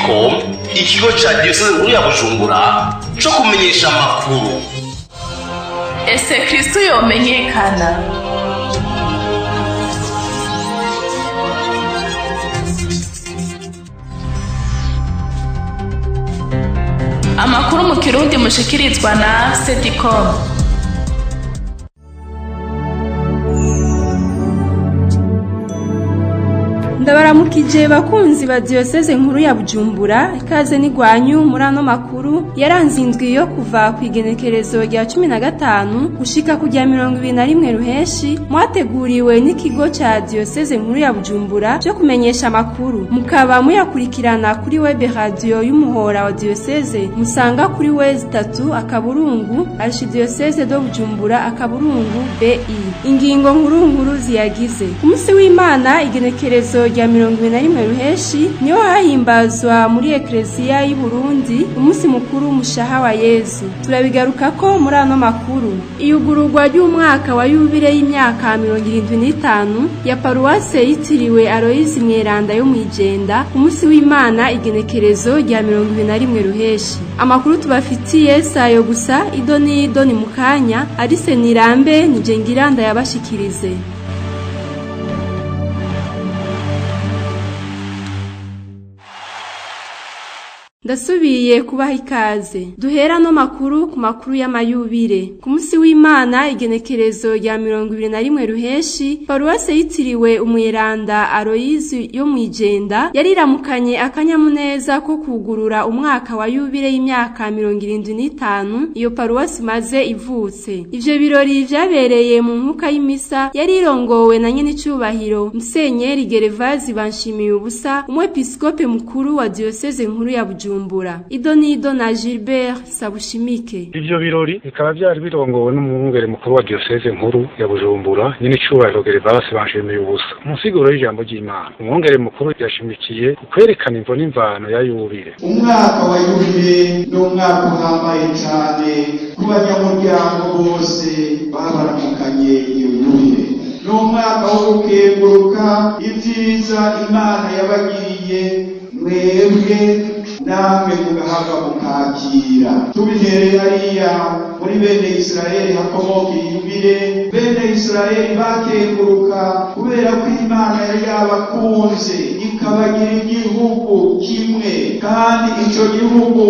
Sedicom, ikigo ca diyoseze nkuru ya Bujumbura co kumenyesha amakuru. Ese Kristo yomenyekana? Amakuru mu Kirundi mushikirizwa na Sedicom. Ndabaramukije bakunzi ba diyoseze nkuru ya Bujumbura, ikaze n'igwanyu muri ano makuru yaranze indwi yo kuva ku igenekerezo rya 15 gushika ku rya 21 Ruheshi, mwateguriwe n'ikigo ca diyoseze nkuru ya Bujumbura cyo kumenyesha amakuru, mukaba muyakurikirana kuri web radio y'umuhora wa diyoseze musanga kuri web 3 akaburungu archidiocese de Bujumbura akaburungu BI. Ingingo nkuru nkuru ziyagize: ku munsi w'Imana igenekerezo rya 21 Ruheshi niho hahimbazwa muri Eklezia y'u Burundi umunsi mukuru mushaha wa Yezu. Turabigaruka ko muri ano makuru. Iyugururwa ry'umwaka wa yubile y'imyaka 75 ya paruwase yitiriwe Aloyizi Mweranda yo mwijenda ku munsi w'Imana igenekerezo rya 21 Ruheshi. Amakuru tubafitiye sayo gusa, idoni idoni mukanya Alice Nirambe nije ngiranda yabashikirize. Ndasubiye kubaha ikaze. Duhera no makuru ku makuru y'amayubire. Ku munsi w'Imana igenekerezo rya 21 Ruheshi, paruwase yitiriwe Umweranda Aloyizi yo mwijenda yariramukanye akanyamuneza ko kugurura umwaka wa yubire y'imyaka 75 iyo paruwase maze ivutse. Ivyo birori vyabereye mu nkuka y'imisa yarirongowe na nyene icubahiro Musenyeri Gerevazi Banshimiye ubusa, umwepiskope mukuru wa diyoseze nkuru ya Bujumbura. Idonido na Gilbert Sabushimike. Ivyo birori bikaba byari birongowe n'umwungere mukuru wa diyoseze nkuru ya Bujumbura nyene icubahiro Gervase Banshimiye ubusa. Mu nsiguro y'ijambo ry'Imana, umwungere mukuru yashimikiye kwerekana imvo n'imvano ya yubile. Umwaka wa yubile ni umwaka uhambaye cane ku banyamuryango bose babaramukanye iyo yubile. Ni umwaka wo gukenguruka ivyiza Imana yabagiriye mwebwe namwe mugahabwa mukakira. Tubihereye hariya muri bene Israeli hakomoka iyubile. Bene Israeli bakenguruka kubera ko Imana yari yabakunze ikabagira igihugu kimwe, kandi ico gihugu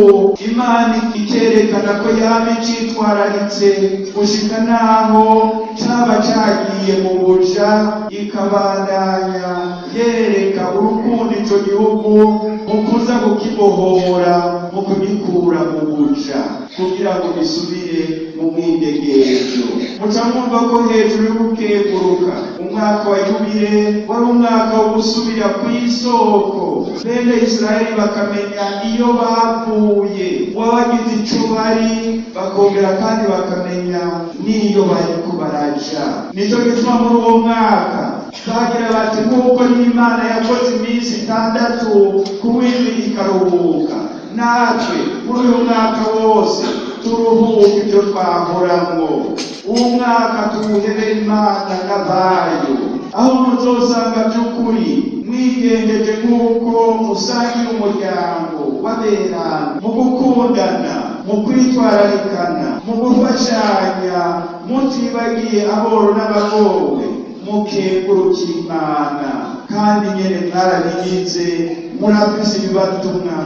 Imana ikerekana ko yaba icitwararitse gushika naho caba cagiye mu buja, ikabandanya yereka urukundo ico gihugu mu kuza kukibohora, mu kugikura mu buja kugira ngo bisubire mu mwidegezo. Muca mwumva ko hejuru y'ugukenguruka umwaka wa yubile wari umwaka wo gusubira kw'isoko, bene Israeli bakamenya iyo bavuye, wabagize ico bari, bakongera kandi bakamenya n'iyo bariko baraja. Nico gituma muri uwo mwaka bagira bati nk'uko n'Imana yakoze iminsi 6 ku w'indwi ikaruhuka, natwe muri uyu mwaka wose turuhuka ibyo twahoramwo. Uwo mwaka tuwuhebera Imana n'abayo, aho muzosanga by'ukuri mwigendeje nk'uko musangira umuryango w'aberana, mu gukundana, mu kwitwararikana, mu gufashanya, mutibagiye aboro n'abagowe, mukengurukira Imana. Kandi nyene mwarabigize, murafise ibibatuma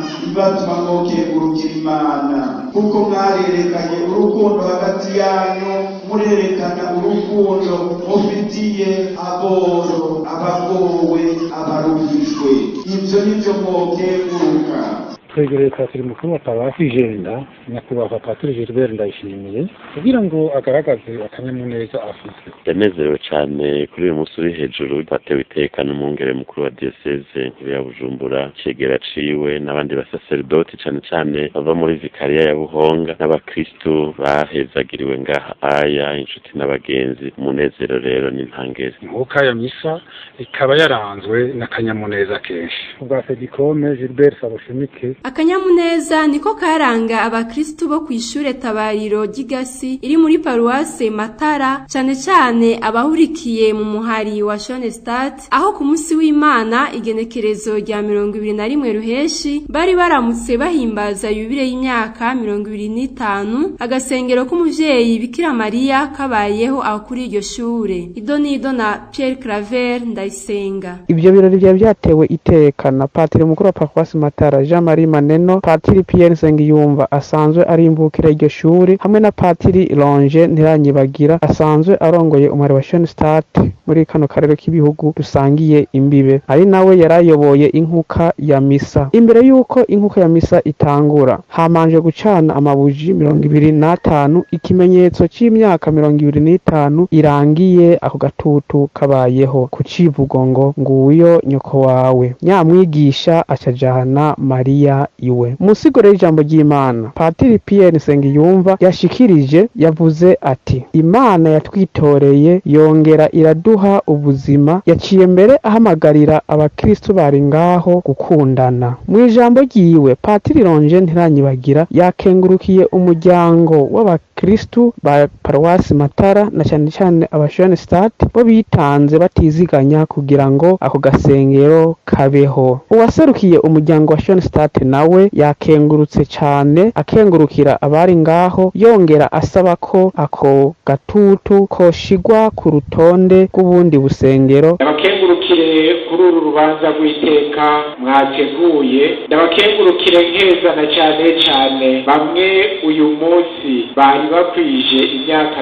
mwokengurukira Imana, kuko mwarerekanye urukundo hagati yanyu, murerekana urukundo mufitiye aboro, abagowe, abaruhijwe. Ivyo nivyo mwokenguruka. Twegereye patiri mukuru wa paruwasi Ijenda, nyakubahwa Patiri Gilbert Ndayishimiye, kugira ngo agaragaze akanyamuneza afise. Ndanezerewe cane kuri uyu munsi uri hejuru batewe iteka n'umwungere mukuru wa diyoseze nkuru ya Bujumbura, cegera ciwe n'abandi basaserdoti cane cane bava muri vikariya ya Buhonga n'abakristu bahezagiriwe ngaha aya inshuti n'abagenzi. Umunezero rero ni ntangere. Inkuka ya misa ikaba yaranzwe n'akanyamuneza kenshi. Ubwa Sedikome Gilbert Sabushimike Akanyamuneza niko karanga abakristu bo kw'ishure Tabariro ry'Igasi iri muri paruwase Matara, cane cane abahurikiye mu muhari wa Schoenstatt, aho ku munsi w'Imana igenekerezo rya 21 Ruheshi bari baramutse bahimbaza yubile y'imyaka 25 agasengero k'umuvyeyi Bikira Mariya kabayeho aho kuri iryo shure. Idonido na Pierre Claver Ndayisenga. Ivyo birori vyari vyatewe iteka na Patiri mukuru wa paruwase Matara Jean Marie Maneno, Patiri Pierre Nsengiyumva asanzwe ari imvukira iryo shuri, hamwe na Patiri Longe Ntiranyibagira asanzwe arongoye umwari wa Schoenstatt muri kano karere k'ibihugu dusangiye imbibe, ari nawe yarayoboye inkuka ya misa. Imbere yuko inkuka ya misa itangura, hamanje gucana amabuji 25, ikimenyetso c'imyaka 25 irangiye ako gatutu kabayeho, ku civugo ngo nguyo nyoko wawe. Nyamwigisha acajana Mariya iwe. Musigore y'ijambo ry'Imana, Patiri Pierre Nsengiyumva yashikirije yavuze ati: Imana yatwitoreye yongera iraduha ubuzima, yaciye mbere ahamagarira abakristu bari ngaho gukundana. Mu ijambo ryiwe, Patiri Longe Ntiranyibagira yakengurukiye umuryango w'abakristu ba paruwasi Matara na cyane cyane aba Schoenstatt bo bitanze batiziganya kugira ngo ako gasengero kabeho. Uwaserukiye umuryango wa Schoenstatt nawe yakengurutse cyane, akengurukira abari ngaho, yongera asaba ko ako gatutu koshigwa ku rutonde rw'ubundi busengero. Ndabakengurukire kuri uru rubanza rw'iteka mwateguye, ndabakengurukire nkezana cyane cyane bamwe uyu munsi bari bakwije imyaka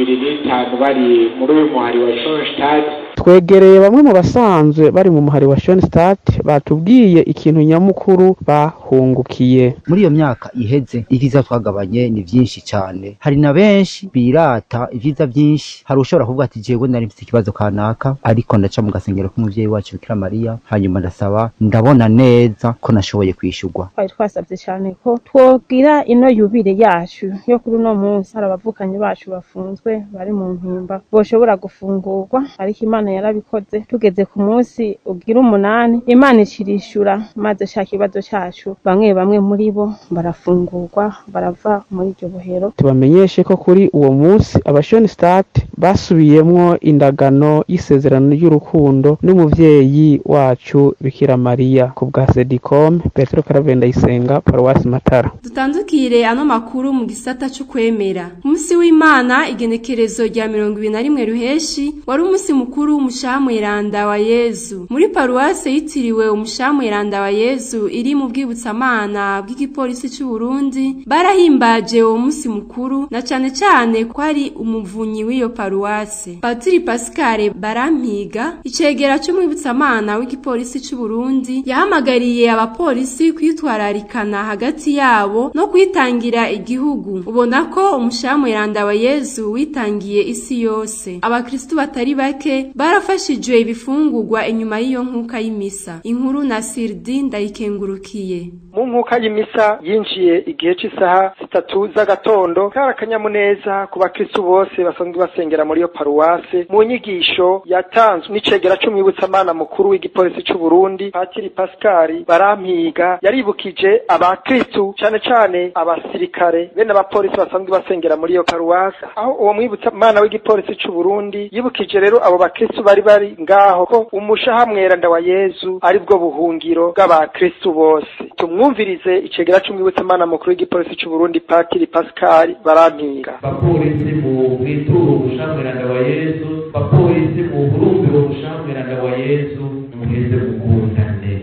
25 bari muri uyu muhari wa Schoenstatt. Twegereye bamwe mu basanzwe bari mu muhari wa Schoenstatt batubwiye ikintu nyamukuru bahungukiye. Muri iyo myaka iheze ivyiza twagabanye ni vyinshi cyane, hari na benshi birata ivyiza vyinshi. Hari ushobora kuvuga ati jewe nari mfite ikibazo kanaka, ariko ndaca mu gasengero k'umuvyeyi wacu Bikira Mariya, hanyuma ndasaba ndabona neza ko nashoboye kwishurwa. Twari twasabye cyane ko twogira ino yubile yacu yo kuri uno munsi, hari abavukanyi bacu bafunzwe bari mu mpimba boshobora gufungurwa, ariko Imana yarabikoze. Tugeze ku munsi ugira 8, Imana ishirishura maze shaka ikibazo cyacu, bamwe bamwe muri bo barafungurwa barava muri iryo bohero. Tubamenyeshe ko kuri uwo munsi aba Schoenstatt basubiyemwo indagano y'isezerano y'urukundo n'umuvyeyi wacu Bikira Mariya. Ku bwa Sedicom, Petro Claver Ndayisenga, paruwasi Matara. Dutandukire ano makuru mu gisata c'ukwemera. Umunsi w'Imana igenekerezo rya 21 Ruheshi wari umunsi mukuru w'umushamweranda wa Yezu. Muri paruwase yitiriwe umushamweranda wa Yezu iri mu bwibutsamana bw'igipolisi c'u Burundi, barahimbaje uwo munsi mukuru na cane cane ko ari umuvunyi w'iyo paruwase. Patiri Pascal Barampiga, icegera c'umwibutsamana w'igipolisi c'u Burundi, yahamagariye abapolisi kwitwararikana hagati yabo no kwitangira igihugu. Ubona ko umushamweranda wa Yezu witangiye isi yose. Abakristu batari bake barafashijwe ibifungurwa inyuma y'iyo nkuka y'imisa. Inkuru na Sirdi Ndayikengurukiye. Mu nkuka y'imisa yinjiye igihe c'isaha 3 z'agatondo, kari akanyamuneza ku bakristu bose basanzwe basengera muri iyo paruwase. Mu nyigisho yatanzwe n'icegera c'umwibutsamana mukuru w'igipolisi c'u Burundi, Patiri Pascal Barampiga, yaribukije abakristu cane cane abasirikare bene abapolisi basanzwe basengera muri iyo paruwase, aho uwo mwibutsamana w'igipolisi c'u Burundi yibukije rero abo bakristu bari ngaho ko umushahamweranda wa Yezu ari bwo buhungiro bw'abakristu bose. Tumwumvirize icegera c'umwibutsamana mukuru w'igipolisi c'u Burundi, Patiri Pascal Barampiga. Bapolisi mu mwitura umushahamweranda wa Yezu, bapolisi mu burumbiro umushahamweranda wa Yezu, muheze mukundane,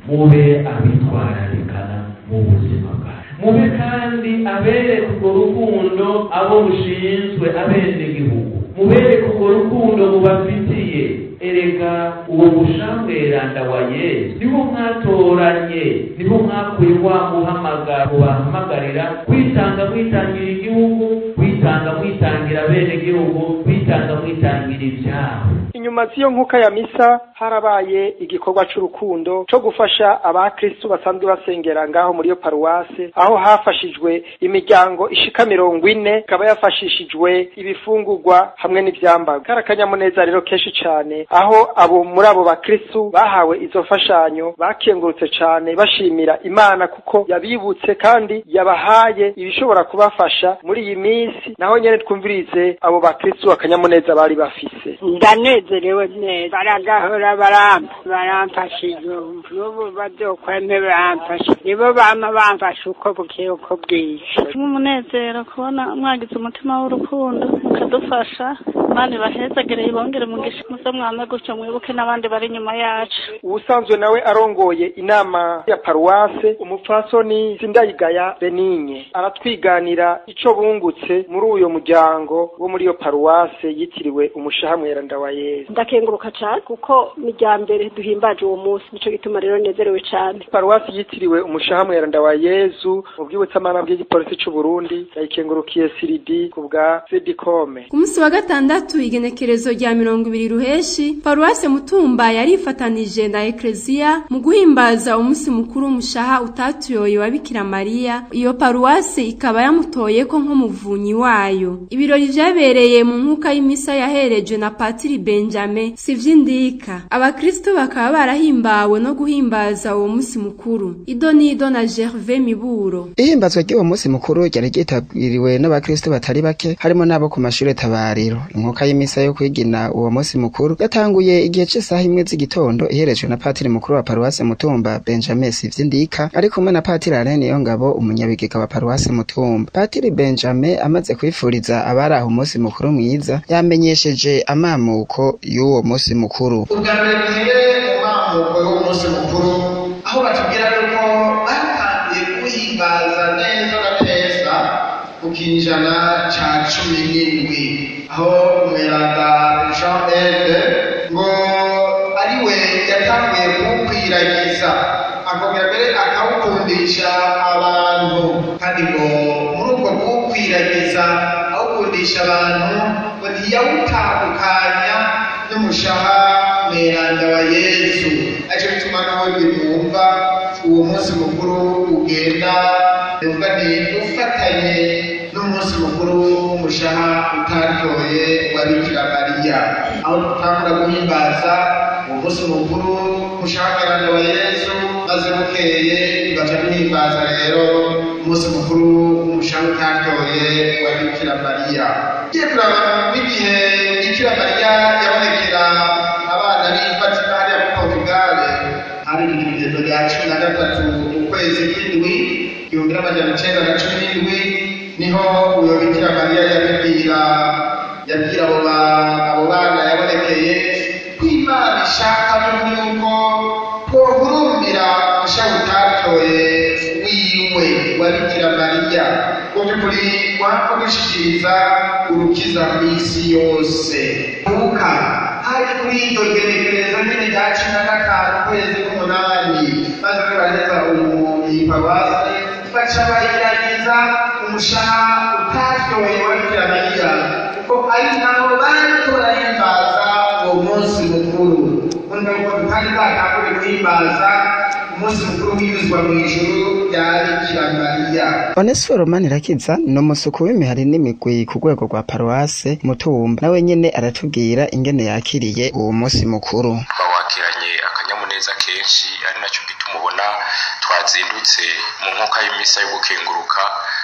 mube abitwararikana mu buzima bwacu, mube kandi abereka urwo rukundo abo mushinzwe abenegihugu, mubereke urwo rukundo mubafitiye. Erega uwo mushamweranda wa Yesu niwo mwatoranye, niwo mwakuye wa muhamagaro bahamagarira kwitanga mwitangira igihugu, kwitanga mwitangira abenegihugu, kwitanga mwitangira ivyabo. Inyuma z'iyo nkuka ya misa harabaye igikorwa c'urukundo co gufasha abakristu basanzwe basengera ngaho muri iyo paruwase, aho hafashijwe imiryango ishika 40 ikaba yafashishijwe ibifungurwa hamwe n'ivyambarwa. Kari akanyamuneza rero kenshi cane Aho abo muri abo bakristu bahawe izo mfashanyo bakengurutse cane bashimira Imana kuko yabibutse kandi yabahaye ibishobora kubafasha muri iyi minsi. Naho nyene twumvirize abo bakristu akanyamuneza bari bafise. Ndanezerewe neza, baragahora baramfashije, n'ubu bazokweme baramfashe, nibo bama bamfashe uko bukeye uko bwije. Nk'umunezero kubona mwagize umutima w'urukundo mukadufasha, Imana ibahezagire ibongere umugisha, muze mwame gutyo mwibuke n'abandi bari inyuma yacu. Uwusanzwe nawe arongoye inama ya paruwase umupfasoni Sindayigaya Benigne aratwiganira ico bungutse muri uyo muryango wo muri iyo paruwase yitiriwe umushaha mweranda wa Yezu. Ndakenguruka cane kuko nijya mbere duhimbaje uwo munsi, nico gituma rero nezerewe cane. Paruwasi yitiriwe umushaha mweranda wa Yezu mu bwibutsamana bw'igipolisi c'u Burundi yayikengurukiye Siridi ku bwa Sedikome. Ku munsi wa gatandatu igenekerezo rya 20 ruheshi, paruwase Mutumba yarifatanije na Ecclesia mu guhimbaza umunsi mukuru w'umushaha utatuyoye wa Bikira Mariya. Iyo paruwase ikaba yamutoye ko nk'umuvunyi wayo. Ibirori vyabereye mu nkuka y'imisa yaherejwe na Patiri Benjamin Sivyindika. Abakristo bakaba barahimbawe no guhimbaza uwo munsi mukuru. Idonido na Gervais Miburo. Ihimbazwa ry'uwo munsi mukuru ryari ryitabiriwe n'abakristo batari bake, harimo n'abo ku mashure tabariro. Inkuka y'imisa yo kwigina uwo munsi mukuru yatanguye igihe c'isaha imwe z'igitondo iherejwe na Patiri mukuru wa paruwase Mutumba Benjamin Sivyindika, ari kumwe na Patiri Alain Niyongabo umunyabigega wa paruwase Mutumba. Patiri Benjamin amaze kwifuriza abari aho umunsi mukuru mwiza, yamenyesheje amamuko y'uwo munsi mukuru. Ubwa mbere duhere mu mamuko y'uwo munsi mukuru, aho batubwira yuko batangiye kuwuhimbaza neza na neza mu kinjana ca 17, aho umweranda Jean Ede ngo ariwe yatanguye kuwukwiragiza, akongera mbere akawukundisha abantu, kandi ngo muri ubwo kuwukwiragiza awukundisha abantu ngo ntiyawutandukanya n'umushaha mweranda wa Yezu. Aco bituma n'ubundi mwumva uwo munsi mukuru ugenda numva ni ufatanye n'umunsi mukuru w'umushaha utatoye wa Bikira Mariya, aho dutangura guhimbaza uwo munsi mukuru w'umushaha mweranda wa Yezu, maze bukeye tugaca duhimbaza rero umunsi mukuru w'umushaha utatoye wa Bikira Mariya. Tugiye kuraba n'igihe Bikira Mariya yabonekera abana b'i Fatima hariya muri Portugal, hari igenekerezo rya 13 ukwezi kw'indwi 1917, niho uyo Bikira Mariya yabibwira, yabwira abo bana yabonekeye ko Imana ishaka yuko twohurumbira umushaha utatoye wiwe wa Bikira Mariya, mu by'ukuri wapfa gushikiriza urukiza kw'isi yose. Luka hari kuri iryo genekerezo nyene rya 15 ukwezi k'umunani, maze baraheza iyi paruwasi baca bayiragiza umushaha utatoye wa Bikira Mariya, kuko ari nabo bariko barahimbaza uwo munsi mukuru. Undi ngo tutari bwatangure guhimbaza umunsi mukuru w'iyuzwa mw'ijuru rya Bikira Mariya. Onesphore Manirakiza ni umusuku w'imihari n'imigwi ku rwego rwa paruwase Mutumba, nawe nyene aratubwira ingene yakiriye uwo munsi mukuru. Bawakiranye akanyamuneza kenshi, ari nacyo gituma ubona twazindutse mu nkuka y'imisa yo gukenguruka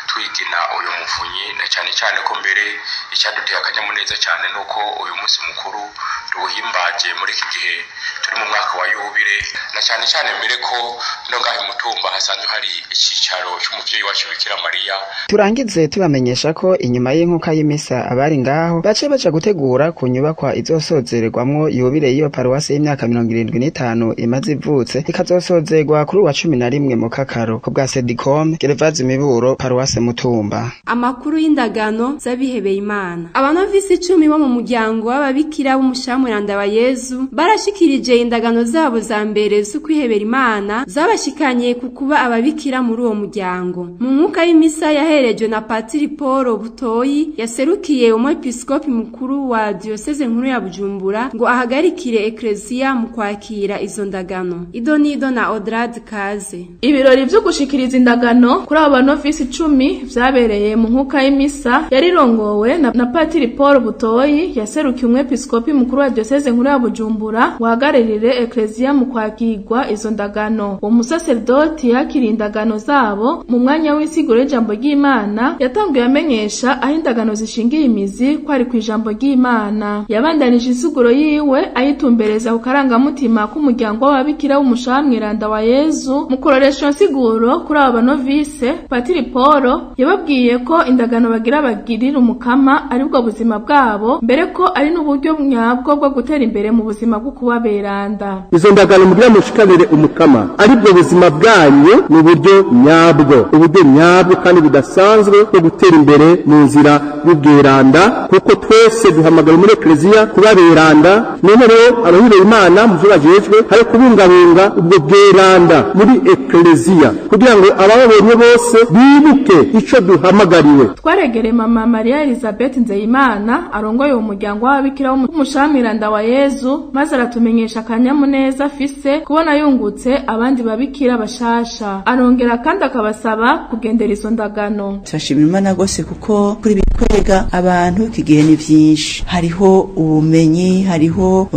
twigina uyu muvunyi, na cyane cyane ko mbere icyaduteye akanyamuneza cyane nuko uyu munsi mukuru tuwuhimbaje muri iki gihe turi mu mwaka wa yubile, na cyane cyane mbere ko no ngaho Mutumba hasanzwe hari icicaro cy'umuvyeyi wacu Bikira Mariya. Turangize tubamenyesha ko inyuma y'inkuka y'imisa abari ngaho bace baca gutegura ku nyubakwa izosozererwamwo yubile y'iyo paruwasi y'imyaka 75 imaze ivutse, ikazosozerwa kuri uwa 11 mu Kakaro. Ku bwa Sedicom, Gervaze Miburo, paruwase Mutumba. Amakuru y'indagano z'abihebeye Imana. Abanovisi 10 bo mu muryango w'ababikira b'umushaha mweranda wa Yezu barashikirije Bashikirije indagano zabo za mbere zo kwihebera Imana zabashikanye ku kuba ababikira muri uwo muryango. Mu mwuka y'imisa yaherejwe na Patiri Paul Butoyi yaserukiye umwepiskopi mukuru wa diocese nkuru ya Bujumbura ngo ahagarikire ekleziya mu kwakira izo ndagano. Idonido na Odrad Kaze. Ibirori vyo gushikiriza indagano kuri abo banovisi 10 vyabereye mu nkuka y'imisa yarirongowe na Patiri Paul Butoyi yaserukiye umwepiskopi mukuru wa diocese nkuru ya Bujumbura wahagararire ekleziya mu kwakirwa izo ndagano. Uwo musaserdoti yakiriye indagano zabo mu mwanya w'isiguro y'ijambo ry'Imana yatanguye amenyesha aho indagano zishingiye imizi ko ari ku ijambo ry'Imana. Yabandanije isiguro yiwe ayitumbereza ku karangamutima k'umuryango w'ababikira w'umushaha mweranda wa Yezu. Mu kuroresha iyo nsiguro kuri abo banovise, Patiri Paul yababwiye ko indagano bagira bagirira umukama aribwo buzima bwabo, mbere ko ari n'uburyo nyabwo bwo gutera imbere mu buzima bwo kuba beranda. Izo ndagano mugira mushikanire umukama aribwo buzima bwanyu ni uburyo nyabwo, uburyo nyabwo kandi budasanzwe bwo gutera imbere mu nzira y'ubweranda, kuko twese duhamagara muri ekleziya kuba beranda. None rero abahireye Imana mu byo bajejwe hari kubungabunga ubwo bweranda muri ekleziya kugira ngo ababonye bose bibuke ico duhamagariwe. Twaregere mama Maria Elizabeth Nzeyimana arongoye uwo muryango w'ababikira w'umushamiranda wa Yezu, maze aratumenyesha akanyamuneza afise kubona yungutse abandi babikira bashasha. Arongera kandi akabasaba kugendera izo ndagano. Turashimira Imana gose kuko kuri bikwega abantu iki gihe ni vyinshi, hariho ubumenyi, hariho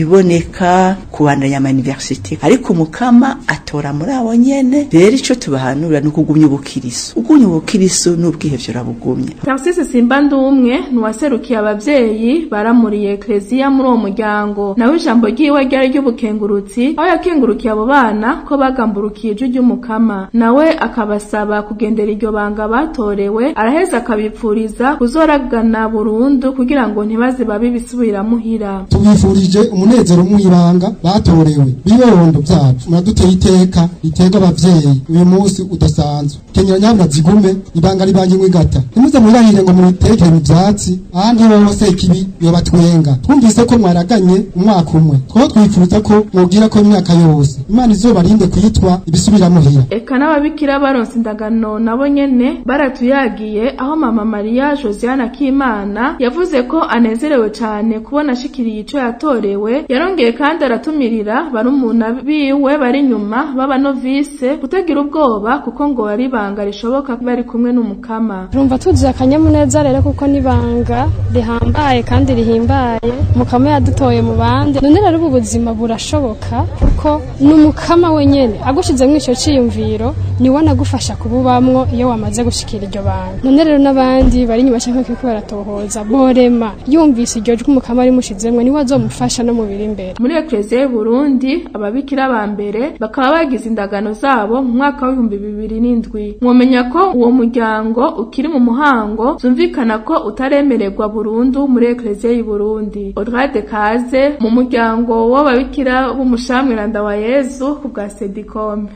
ibiboneka kubandanya ama university, ariko umukama atora muri abo nyene. Rero ico tubahanura ni ukugumya ubukirisu, ugumya ubukirisu n'ubwihevyo urabugumya. Tarcisse Simbandumwe nuwaserukiye abavyeyi baramuriye ekleziya muri uwo muryango, nawe ijambo ryiwe ryari ry'ubukengurutsi, aho yakengurukiye abo bana ko bagamburukiye ijwi ry'umukama, nawe akabasaba kugendera iryo banga batorewe. Araheza akabipfuriza kuzoragana burundu kugira ngo ntibaze babe ibisubira muhira. Tubifurije umunezero mw'ibanga batorewe bibondo byacu, muraduteye iteka ritega abavyeyi uyu munsi udasanzwe. Kenyera nyabura zigume ibanga ribanye mw'igata, ntimuze mwirahire ngo muritekere mu vyatsi ahandi hose ikibi yobatwenga. Twumvise ko mwaraganye umwaka umwe, two twifuza ko mwogira ko imyaka yose Imana izobarinde kwitwa ibisubira muhira. Eka n'ababikira baronse indagano nabo nyene baratuyagiye, aho mama Maria Josiane Kimana yavuze ko anezerewe cane kubona ashikiriye ico yatorewe. Yarongeye kandi aratumirira barumuna biwe bari nyuma b'abanovise kutagira ubwoba kuko ngo ari ibanga rishoboka bari kumwe n'umukama. Urumva tuzuye akanyamuneza rero kuko n'ibanga rihambaye kandi rihimbaye, mukama yadutoye mu bandi. None rero ubu buzima burashoboka kuko n'umukama wenyene agushizemwo ico ciyumviro niwe anagufasha kububamwo iyo wamaze gushikira iryo banga. None rero n'abandi bari inyuma canke bariko baratohoza borema yumvise iryo jwi umukama rimushizemwo niwe azomufasha no mu biri imbere. Muri ekleziya y'u Burundi ababikira ba mbere bakaba bagize indagano zabo mu mwaka w'ibihumbi 2007. Mwomenya ko uwo muryango ukiri mu muhango, zumvikana ko utaremererwa burundu muri ekleziya y'u Burundi. Odrade Kaze mu muryango w'ababikira b'umushamweranda wa Yezu ku bwa Sedikome.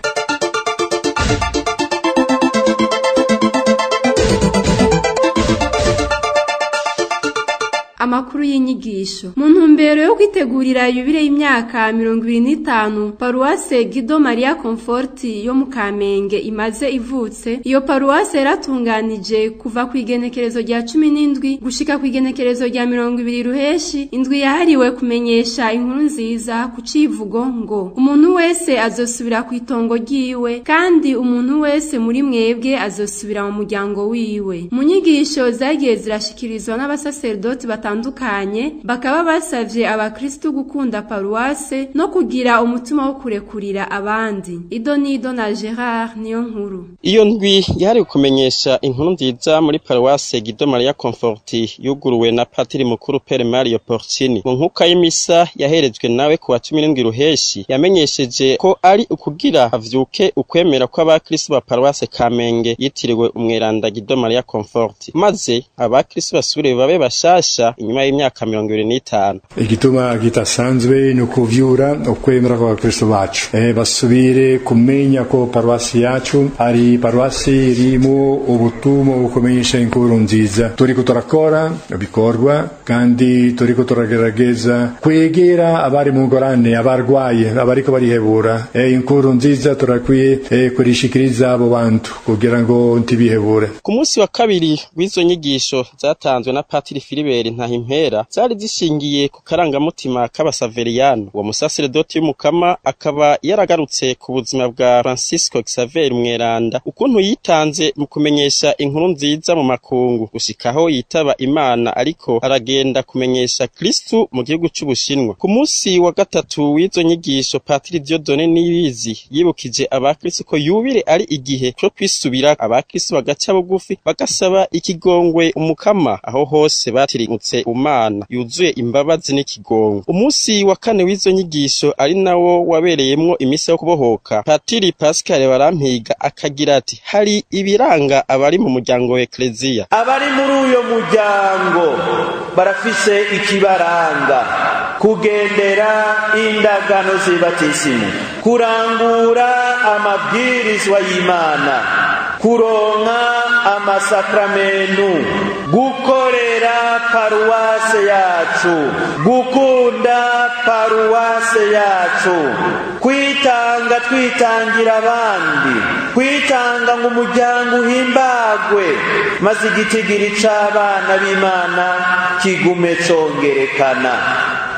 Amakuru y'inyigisho. Mu ntumbero yo kwitegurira yubile y'imyaka 25 Paruwase Guido Maria Conforti yo mu Kamenge imaze ivutse, iyo paruwase yaratunganije kuva ku igenekerezo rya 17 gushika ku igenekerezo rya 20 Ruheshi indwi yahariwe kumenyesha inkuru nziza ku civugo ngo umuntu wese azosubira ku itongo ryiwe kandi umuntu wese muri mwebwe azosubira mu muryango wiwe. Mu nyigisho zagiye zirashikirizwa n'abasaserdoti batandukanye bakaba basavye abakristu gukunda paruwase no kugira umutima wo kurekurira abandi. Idonido na Gerard niyo nkuru. Iyo ndwi yahariwe kumenyesha inkuru nziza muri paruwase Guido Maria Conforti yuguruwe na Patiri mukuru Pere Mario Porcini. Mu nkuka y'imisa yaherejwe nawe ku wa 17 Ruheshi yamenyesheje ko ari ukugira avyuke ukwemera kw'abakristu ba paruwase Kamenge yitiriwe umweranda Guido Maria Conforti, maze abakristu basubire babe bashasha inyuma y'imyaka 25. Igituma kitasanzwe ni ukuvyura ukwemera kw'abakristo bacu, basubire kumenya ko paruwasi yacu ari paruwasi irimo ubutumwa bukumenyesha inkuru nziza. Turiko turakora ibikorwa kandi turiko turagerageza kwegera abari mu ngorane, abarwaye, abariko barihebura. Inkuru nziza turakwiye kurishikiriza abo bantu kugira ngo ntibihebure. Ku munsi wa kabiri w'izo nyigisho zatanzwe na Patiri Filibert Ntahimpera zari zishingiye ku karangamutima k'abasaveriyano. Uwo musaseredoti w'umukama akaba yaragarutse ku buzima bwa Francisco Xavier Mweranda, ukuntu yitanze mu kumenyesha inkuru nziza mu makungu gushikaho yitaba Imana, ariko aragenda kumenyesha Kristu mu gihugu c'Ubushinwa. Ku munsi wa gatatu w'izo nyigisho Patiri Dieudonné Niyibizi yibukije abakristo ko yubile ari igihe cyo kwisubira, abakristo bagaca bugufi bagasaba ikigongwe umukama aho hose batirimutse Umana yuzuye imbabazi n'ikigongwe. Umunsi wa kane w'izo nyigisho ari nawo wabereyemwo imisa yo kubohoka, Patiri Pascal Barampiga akagira ati hari ibiranga abari mu muryango wa Eklezia. Abari muri uyo muryango barafise ikibaranga: kugendera indagano z'ibatisimu, kurangura amabwirizwa y'Imana, kuronka amasakramentu, gukorera paruwase yacu, gukunda paruwase yacu, kwitanga twitangira abandi, kwitanga ngo umuryango uhimbagwe, maze igitigiri c'abana b'Imana kigume congerekana.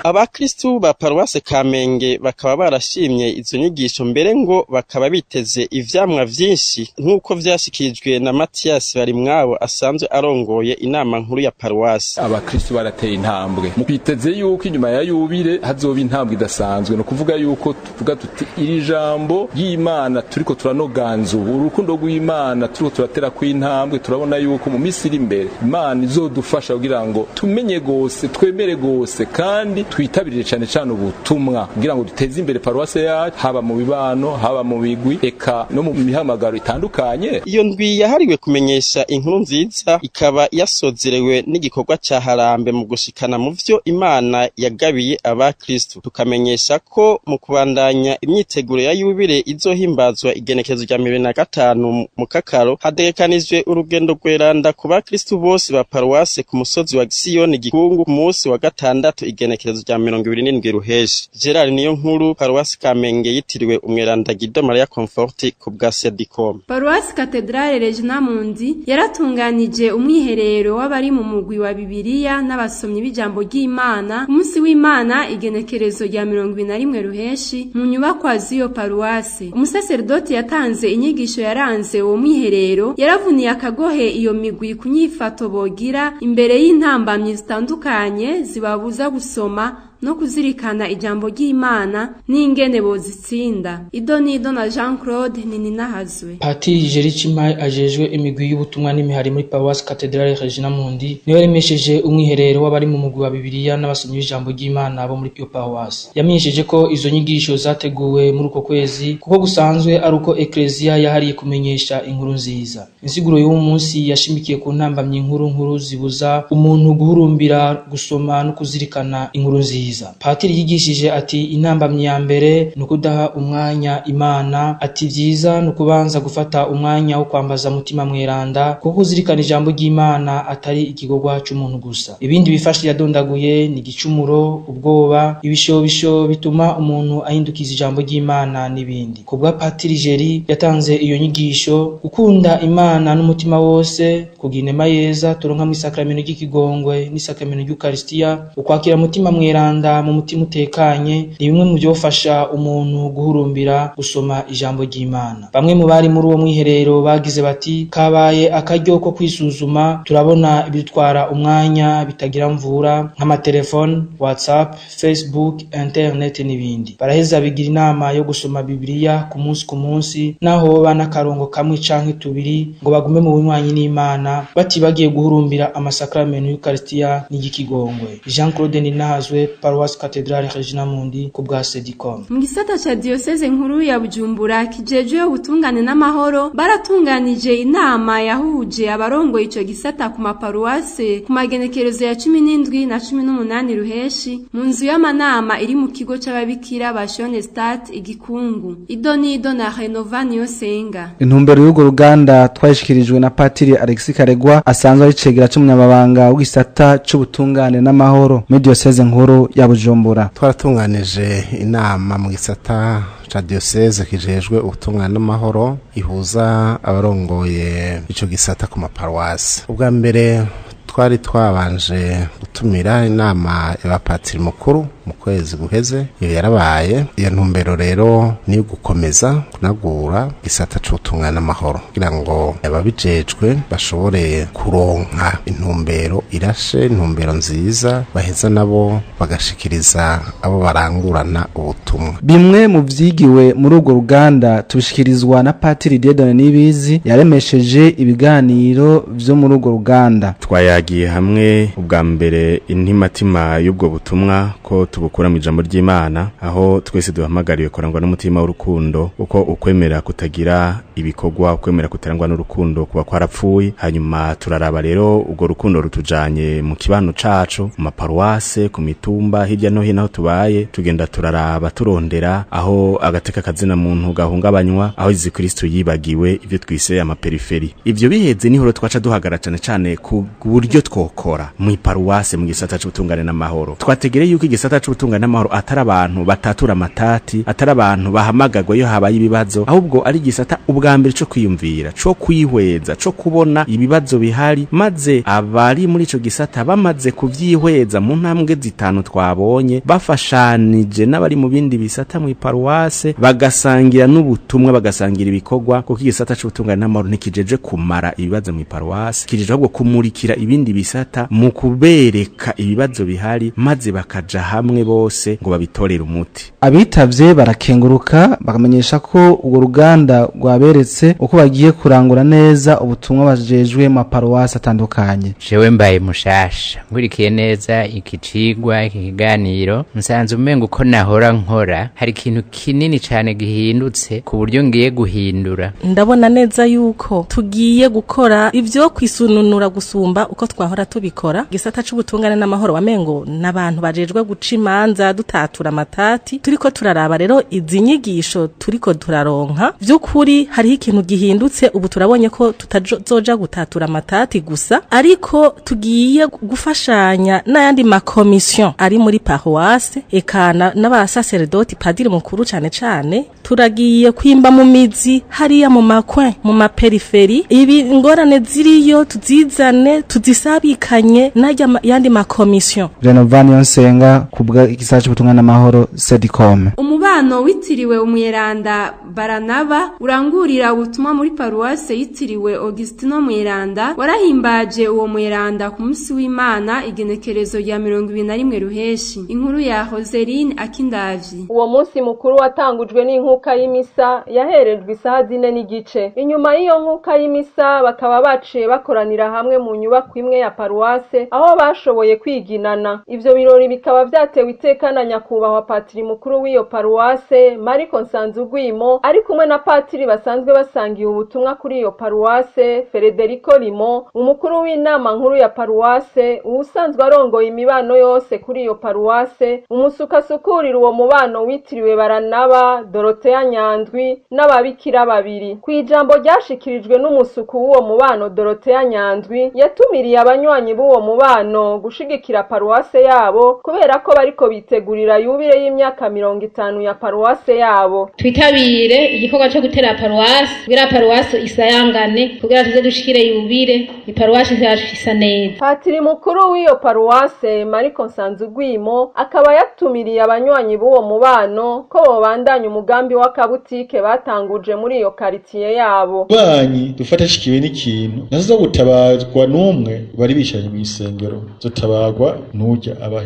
Abakristu ba paruwase Kamenge bakaba barashimye izo nyigisho, mbere ngo bakaba biteze ivyamwa vyinshi nk'uko vyashikirijwe na Mathias Barimwabo asanzwe arongoye inama nkuru ya paruwase. Abakristu barateye intambwe, biteze yuko inyuma ya yubile hazoba intambwe idasanzwe. No kuvuga yuko tuvuga tuti iri jambo ry'Imana turiko turanoganza ubu, urukundo rw'Imana turiko turatera kw'intambwe, turabona yuko mu minsi iri imbere Imana izodufasha kugira ngo tumenye gose, twemere gose kandi twitabirire cyane cyane ubutumwa kugira ngo duteze imbere paruwase yacu, haba mu bibano, haba mu bigwi, eka no mu mihamagaro itandukanye. Iyo ndwi yahariwe kumenyesha inkuru nziza ikaba yasozerewe n'igikorwa ca Harambe mu gushikana mu vyo Imana yagabiye abakristu. Tukamenyesha ko mu kubandanya imyiteguro ya yubile izohimbazwa igenekerezo rya 2025 mu Kakaro, hategekanijwe urugendo rweranda ku bakristu bose ba paruwase ku musozi wa Siyoni Gikungu ku munsi wa gatandatu igenekerezo rya 27 Ruheshi. Gerard niyo nkuru, paruwasi Kamenge yitiriwe umweranda Guido Maria Conforti ku bwa Sedicom. Paruwasi Katedrale Regina Mundi yaratunganije umwiherero w'abari mu mugwi wa Bibiliya n'abasomyi b'ijambo ry'Imana umunsi w'Imana igenekerezo rya 21 Ruheshi mu nyubakwa z'iyo paruwasi. Umusaseredoti yatanze inyigisho yaranze uwo mwiherero yaravuniye akagohe iyo migwi kunyifato bogira imbere y'intambamyi zitandukanye zibabuza gusoma no kuzirikana ijambo ry'Imana n'ingene bozitsinda. Idonido na Jean Claude Nininahazwe. Patiri Jerichimai ajejwe imigwi y'ubutumwa n'imihari muri Paroisse Cathedrale Regina Mundi niwe yaremesheje umwiherero w'abari mu mugwi wa Bibiliya n'abasomyi b'ijambo ry'Imana bo muri iyo paroisse. Yamenyesheje ko izo nyigisho zateguwe muri uko kwezi kuko gusanzwe ari uko Ecclesia yahariye kumenyesha inkuru nziza. Insiguro y'uwo munsi yashimikiye ku ntambamyi inkuru nkuru zibuza umuntu guhurumbira gusoma no kuzirikana inkuru nziza. Patiri yigishije ati intambamyi ya mbere ni ukudaha umwanya Imana, ati vyiza ni ukubanza gufata umwanya wo kwambaza mutima mweranda kuko kuzirikana ijambo ry'Imana atari igikorwa c'umuntu gusa. Ibindi bifasha yadondaguye ni igicumuro, ubwoba, ibishobisho bituma umuntu ahindukiza ijambo ry'Imana n'ibindi. Kubwa Patiri Jeri yatanze iyo nyigisho, gukunda Imana n'umutima wose, kugira inema yeza turonka mu isakramento ry'ikigongwe n'isakramento ry'Ukaristiya, ukwakira mutima mweranda mu mutima utekanye ni bimwe mu byofasha umuntu guhurumbira gusoma ijambo ry'Imana. Bamwe mu bari muri uwo mwiherero bagize bati kabaye akaryo ko kwisuzuma, turabona ibitwara umwanya bitagira mvura nk'amatelefone, WhatsApp, Facebook, internet n'ibindi. Baraheza bigira inama yo gusoma Bibiliya ku munsi ku munsi naho bana karongo kamwe canke tubiri ngo bagume mu bunywanyi n'Imana batibagiye guhurumbira amasakramento y'Ukaristiya n'igikigongwe. Jean Claude Ninahazwe, Paroisse Cathedrale Regina Mundi ku bwa Sedicom. Mu gisata ca diocese nkuru ya Bujumbura kijejwe ubutungane n'amahoro baratunganije inama yahuje abarongoye ico gisata ku maparuwase ku magenekerezo ya 17 na 18 ruheshi mu nzu y'amanama iri mu kigo c'ababikira ba Schoenstatt igikungu. Idonido na Renova Niyosenga. Intumbero y'urwo ruganda twashikirijwe na Patiri Alexis Karegwa asanzwe ari cegera c'umunyamabanga w'igisata c'ubutungane n'amahoro muri diocese nkuru ya Bujumbura. Twaratunganije inama mu gisata ca diocese kijejwe ubutungane n'amahoro ihuza abarongoye ico gisata ku maparuwasi. Ubwa mbere twari twabanje gutumira inama y'abapatiri mukuru mu kwezi guheze, iyo yarabaye. Iyo ntumbero rero ni gukomeza kunagura gisata c'ubutungane n'amahoro kugira ngo ababijejwe bashobore kuronka intumbero irashe, intumbero nziza, baheza nabo bagashikiriza abo barangurana ubutumwa. Bimwe mu vyigiwe muri urwo ruganda tubishikirizwa na Patiri Dieudonne Nibizi yaremesheje ibiganiro vyo muri urwo ruganda. Twayagiye hamwe ubwa mbere intimatima y'ubwo butumwa ko tubukura mu ijambo ry'Imana, aho twese duhamagariwe kurangwa n'umutima w'urukundo, uko ukwemera kutagira ibikorwa, ukwemera kutarangwa n'urukundo kuba kwarapfuye. Hanyuma turaraba rero ubwo rukundo rutujanye mu kibano cacu, mu maparuwase, ku mitumba, hirya no hino aho tubaye, tugenda turaraba turondera aho agateka kazina muntu gahungabanywa, aho Yesu Kristo yibagiwe, ivyo twise amaperiferi. Ivyo biheze niho twaca duhagara cane cane ku buryo twokora mu paruwase mu gisata c'ubutungane n'amahoro. Twategere yuko igisata c'ubutungane n'amahoro atari abantu batatura amatati, atari abantu bahamagagwa iyo habaye ibibazo, ahubwo ari igisata ubwa mbere co kwiyumvira, co kwihweza, co kubona ibibazo bihari, maze abari muri ico gisata bamaze kuvyihweza mu ntambwe zitanu twabonye, bafashanije n'abari mu bindi bisata mu paruwase, bagasangira n'ubutumwa, bagasangira ibikorwa, kuko igisata c'ubutungane n'amahoro ntikijeje kumara ibibazo mu paruwase, kijeje ahubwo kumurikira ibindi bisata mu kubereka ibibazo bihari, maze bakaja hamwe bose ngo babitorere umuti. Abitavye barakenguruka bakamenyesha ko urwo ruganda rwaberetse uko bagiye kurangura neza ubutumwa bajejwe mu paruwasi atandukanye. Jewe mbaye mushasha nkurikiye neza iki cigwa, iki kiganiro, nsanze umengo uko nahora nkora hari ikintu kinini cane gihindutse ku buryo ngiye guhindura. Ndabona neza yuko tugiye gukora ivyo kwisununura gusumba uko twahora tubikora. Gisata c'ubutungane n'amahoro wamengo n'abantu bajejwe guca imanza, dutatura amatati. Turiko turaraba rero izi nyigisho turiko turaronka, vy'ukuri hariho ikintu gihindutse. Ubu turabonye ko tutazoja gutatura amatati gusa, ariko tugiye gufashanya n'ayandi makomisiyo ari muri paroisse, eka n'abasaserdoti, padiri mukuru cane cane. Turagiye kwimba mu mizi hariya mu makwe, mu maperiferi, ibi ngorane ziriyo tuzizane, tuzisabikanye n'ayandi makomisiyo. Renovani Nsenga kubwa igisata c'ubutungane n'amahoro Sedicom. Umubano witiriwe Umweranda Baranaba urangurira ubutumwa muri paruwase yitiriwe Augustino Mweranda warahimbaje uwo Mweranda ku munsi w'Imana igenekerezo rya 21 ruheshi. Inkuru ya Roseline Akindavyi. Uwo munsi mukuru watangujwe n'inkuka y'imisa yaherejwe isaha 4:15. Inyuma y'iyo nkuka y'imisa bakaba baciye bakoranira hamwe mu nyubako imwe ya paruwase aho bashoboye kwiginana. Ivyo birori bikaba vyatewe iteka na nyakubahwa patiri mukuru w'iyo paruwase Mariko Nsanzugwimo, ari kumwe na patiri basanzwe basangiye ubutumwa kuri iyo paruwase Federico Limo, umukuru w'inama nkuru ya paruwase, uwusanzwe arongoye imibano yose kuri iyo paruwase, umusukasukurira uwo mubano witiriwe Baranaba Dorothea Nyandwi n'ababikira babiri. Kw'ijambo ryashikirijwe n'umusuku w'uwo mubano Dorothea Nyandwi, yatumiriye abanywanyi b'uwo mubano gushigikira paruwase yabo kubera ko bariko bitegurira yubire y'imyaka 50 ya paruwase yabo. Twitabire igikorwa cyo gutera paruwase kugira paruwase isayangane, kugira tuze dushikire yubire iparuwase yacu isa neza. Patiri mukuru w'iyo paruwase Mariko Nsanzugwimo akaba yatumiriye abanywanyi b'uwo mubano ko bobandanya umugambi w'akabutike batanguje muri iyo karitiye yabo. Banyi dufata shikiwe n'ikintu nazo gutabarwa n'umwe bari bishanye mu isengero, zotabarwa n'urya aba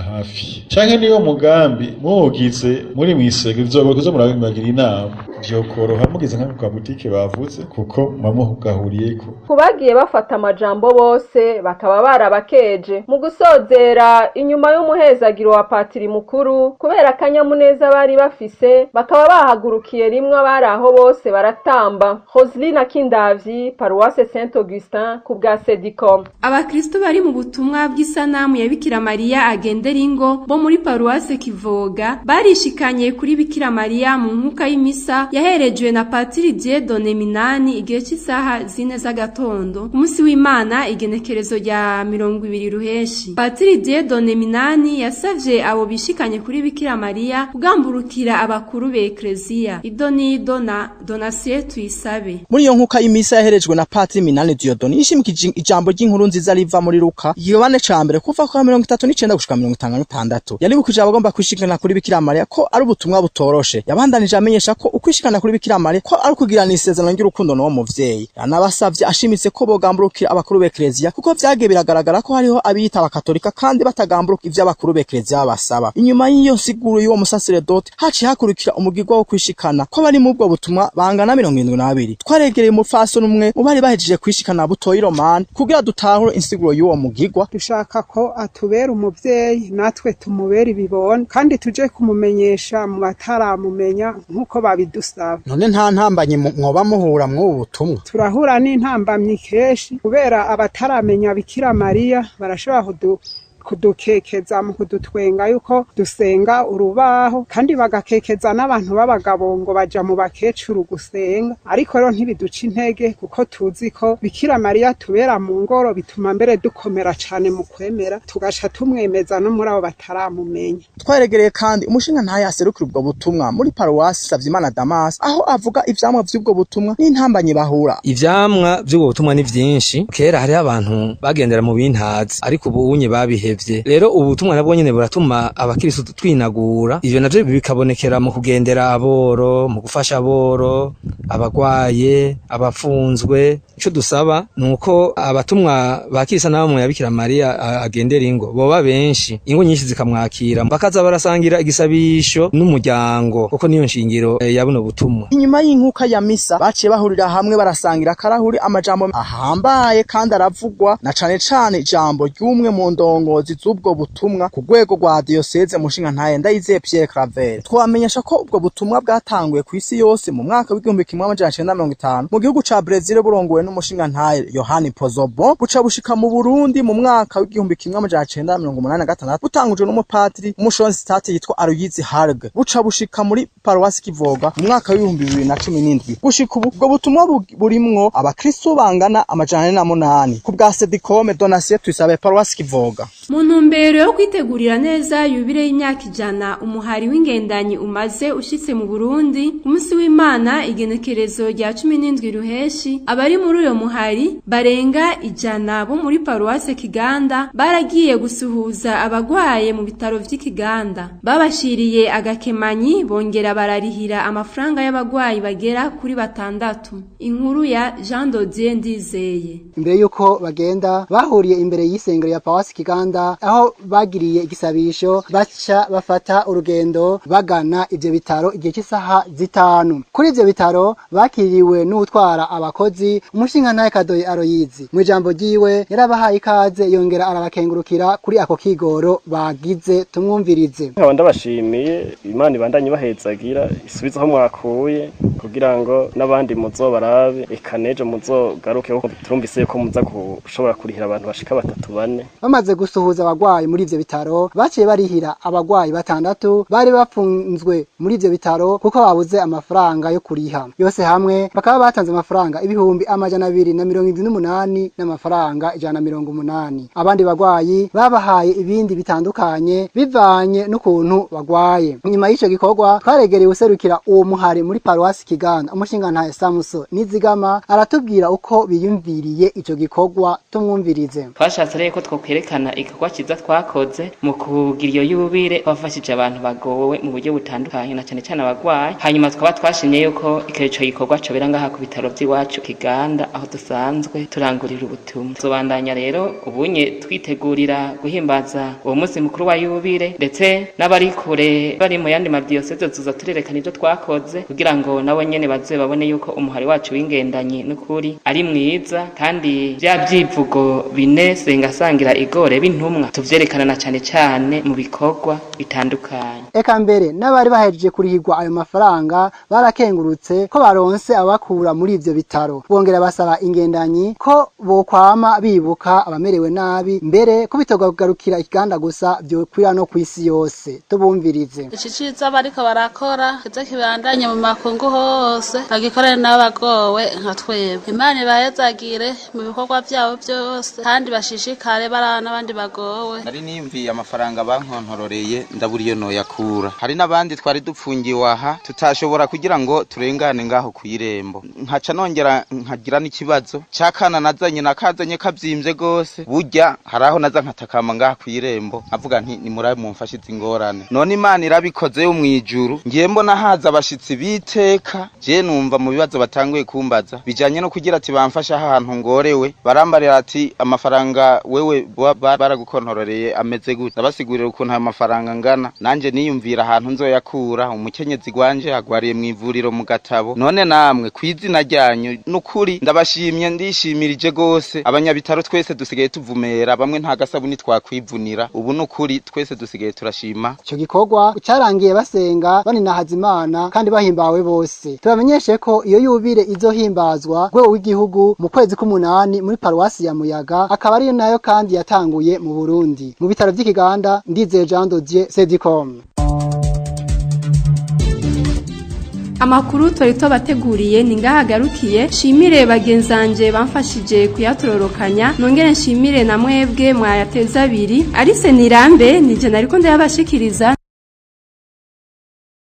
hafi, canke niyo mugambi mugize muri mu isengero bizobakoze murabimagira inama. Vyokoroha mugeze nka ku butike bavuze, kuko mwamugahuriyeko. Kubagiye bafata amajambo bose bakaba barabakeje. Mu gusozera, inyuma y'umuhezagiro wa patiri mukuru, kubera akanyamuneza bari bafise, bakaba bahagurukiye rimwe abari aho bose baratamba. Roseline Kindavyi, Paroisse Saint Augustin, ku bwa Sedicom. Abakristo bari mu butumwa bw'isanamu ya Bikira Mariya agendera ingo bo muri Paroisse Kivoga barishikanye kuri Bikira Mariya mu nkuka y'imisa yaherejwe na Patiri Dieudonné Minani igihe cy'isaha 4 z'agatondo ku munsi w'Imana, igenekerezo rya 20 Ruheshi. Patiri Dieudonné Minani yasavye abo bishikanye kuri Bikira Mariya kugamburukira abakuru be Ecclesia. Idonido na Donatien Tuyisabe. Muri iyo nkuka y'imisa yaherejwe na Patiri Minani Dieudonné yishimikije ijambo ry'inkuru nziza riva muri Luka Yohane ca mbere kuva ku 39 gushika 56. Yaribukije abagomba kwishikana kuri Bikira Mariya ko ari ubutumwa butoroshe. Yabandanije amenyesha ko ukwishikana kuri Bikira Mariya ko ari ukugirana isezerano ry'urukundo n'uwo muvyeyi. Yanabasavye ashimitse ko bogamburukira abakuru b'Ecclesia, kuko vyagiye biragaragara ko hariho abiyita abakatolika kandi batagamburuka ivyo abakuru b'Ecclesia basaba. Inyuma y'iyo nsiguro y'uwo musaseredoti haciye hakurikira umugirwa wo kwishikana ko bari mu ubwo butumwa bangana 72. Twaregereye umupfasoni umwe mu bari bahejeje kwishikana Butoyi Romani kugira dutahure insiguro y'uwo mugirwa. Dushaka ko atubera umuvyeyi natwe tumubera ibibona, kandi tuje kumumenyesha mu bataramumenya nk'uko babidusaba. None nta ntambanye mwoba muhura mw'ubu butumwa? Turahura n'intambamyi kenshi, kubera abataramenya Bikira Mariya barashobora kudukekeza mu kudutwenga yuko dusenga urubaho, kandi bagakekeza n'abantu b'abagabo ngo baja mu bakecuru gusenga. Ariko rero ntibiduca intege, kuko tuzi ko Bikira Mariya tubera mu ngoro, bituma mbere dukomera cane mu kwemera, tugaca tumwemeza no muri abo bataramumenya. Twaregereye kandi umushinga ntaye aserukira ubwo butumwa muri Paruwasi Savyimana Damas, aho avuga ivyamwa vy'ubwo butumwa n'intambanye bahura. Ivyamwa vy'ubwo butumwa ni vyinshi. Kera hariho abantu bagendera mu bintazi, ariko ubu unye babihe. Rero ubutumwa nabwo nyene buratuma abakristo twinagura. Ivyo navyo bikabonekera mu kugendera aboro, mu gufasha aboro, abagwaye, abafunzwe. Ico dusaba nuko abatumwa bakirisa namwe ya Bikira Mariya agendera ingo boba benshi, ingo nyinshi zikamwakira, bakaza barasangira igisabisho n'umuryango, kuko niyo nshingiro ya buno butumwa. Inyuma y'inkuka ya misa baciye bahurira hamwe barasangira karahuri amajambo ahambaye kandi aravugwa, na cane cane ijambo ry'umwe mu ndongozi z'ubwo butumwa ku rwego rwa diocese, mushinga ntaye Ndayizeye Pierre Claver. Twamenyesha ko ubwo butumwa bwatanguye ku isi yose mu mwaka w'1950 mu gihugu ca Brazil, burongowe n'umushinga ntaye Yohani Pozobo, buca bushika mu Burundi mu mwaka w'1986 butangujwe n'umupatiri umushonsitati yitwa Aloyizi Harg, buca bushika muri Paruwasi Kivoga mu mwaka w'2017. Gushika ubu ubwo butumwa burimwo abakristo bangana 408. Ku bwa Sedicome, Donatien Tuyisabe, Paruwasi Kivoga. Mu ntumbero yo kwitegurira neza yubile y'imyaka 100 umuhari w'ingendanyi umaze ushitse mu Burundi, ku munsi w'Imana igenekerezo rya 17 Ruheshi, abari muri uyo muhari barenga 100 bo muri Paruwase Kiganda baragiye gusuhuza abagwaye mu bitaro vy'Ikiganda. Babashiriye agakemanyi bongera bararihira amafaranga y'abagwayi bagera kuri 6. Inkuru ya Jean Dodier Ndizeye. Imbere yuko bagenda bahuriye imbere y'isengero ya Paruwase Kiganda, aho bagiriye igisabisho, baca bafata urugendo bagana ivyo bitaro igihe cy'isaha 5. Kuri ivyo bitaro bakiriwe n'utwara abakozi umushinga Kadoyi Aroyizi. Mu ijambo ryiwe yarabahaye ikaze, yongera arabakengurukira kuri ako kigoro bagize. Tumwumvirize. Nkaba ndabashimiye, Imana ibandanye bahezagira, isubize aho mwakuye, kugira ngo n'abandi muzobarabe, eka nejo muzogaruke, kuko turumvise yuko muza gushobora kurihira abantu bashika 3 4. Bamaze gusuhuza abagwayi muri ivyo bitaro, baciye barihira abagwayi 6 bari bafunzwe muri ivyo bitaro kuko babuze amafaranga yo kuriha. Yose hamwe bakaba batanze amafaranga 278 n'amafaranga 180. Abandi bagwayi babahaye ibindi bitandukanye bivanye n'ukuntu bagwaye. Nyuma y'ico gikorwa twaregereye userukira uwo muhari muri Paruwasi Kiganda, umushinga ntaye Samuso Nizigama, aratubwira uko biyumviriye ico gikorwa. Tumwumvirize. Twashatse rero ko twokwerekana igikorwa cyiza twakoze mu kugira iyo yubire, twafashije abantu bagowe mu buryo butandukanye na cyane cyane abagwayi. Hanyuma twaba twashimye yuko ico gikorwa cobera ngaha ku bitaro vy'iwacu Kiganda. Kiganda aho dusanzwe turangurira ubutumwa. Tuzobandanya rero ubunye twitegurira guhimbaza uwo munsi mukuru wa yubire, ndetse n'abari kure bari mu yandi madiyoseze tuza turerekana ibyo twakoze kugira ngo nabo nyene baze babone yuko umuhari wacu w'ingendanyi n'ukuri ari mwiza, kandi bya byivugo bine senga sangira igore b'intumwa tuvyerekana na cane cane mu bikorwa bitandukanye. Eka mbere n'abari bahejeje kurihirwa ayo mafaranga barakengurutse ko baronse abakura muri ivyo bitaro, bongera basaba ingendanyi ko bokwama bibuka abamerewe nabi, mbere ko bitogagarukira Ikiganda gusa vyokwira no kwisi yose. Tubumvirize. Iki ciza bariko barakora kize kibandanye mu makungu hose, bagikorere n'abagowe nka twebwe. Imana ibahezagire mu bikorwa vyabo byose kandi bashishikare barana n'abandi bagowe. Nari niyumviye amafaranga bankontororeye ndabura iyo noyakura. Hari n'abandi twari dupfungiwe aha tutashobora kugira ngo turengane ngaho kw'irembo. Nkaca nongera nkagira n'ikibazo cakana nazanye nakazanye kavyimvye gose, burya haraho naza nkatakama ngaha kw'irembo nkavuga nti nimurabe mumfashe izi ngorane. None Imana irabikoze yo mwijuru, ngiye mbona haza abashitsi biteka, je numva mu bibazo batanguye kumbaza bijanye no kugira ati bamfasha ahantu ngorewe, barambarira ati amafaranga wewe baragukontororeye ameze gute, ndabasigurira ukuntu ayo mafaranga ngana, nanje niyumvira ahantu nzoyakura. Umukenyezi gwanje agwariye mw'ivuriro mu Gatabo, none namwe kw'izina ryanyu nukuri ndabashimye, ndishimirije gose. Abanyabitaro twese dusigaye tuvumera, bamwe nta gasabuni twakwivunira, ubu nukuri twese dusigaye turashima. Ico gikorwa carangiye basenga baninahaza Imana kandi bahimbawe bose. Tubamenyeshe ko iyo yubire izohimbazwa rwego w'igihugu mu kwezi k'umunani muri paruwasi ya Muyaga, akaba ari nayo kandi yatanguye mu Burundi. Mu bitaro vy'Ikiganda, Ndizeye Jean Dodier, Sedicom. Amakuru twari tubateguriye ni ngahagarukiye. Shimire bagenzanje bamfashije kuyatororokanya, nongere nshimire na mwebwe mwayateza abiri. Arise Nirambe nije nariko ndayabashikiriza.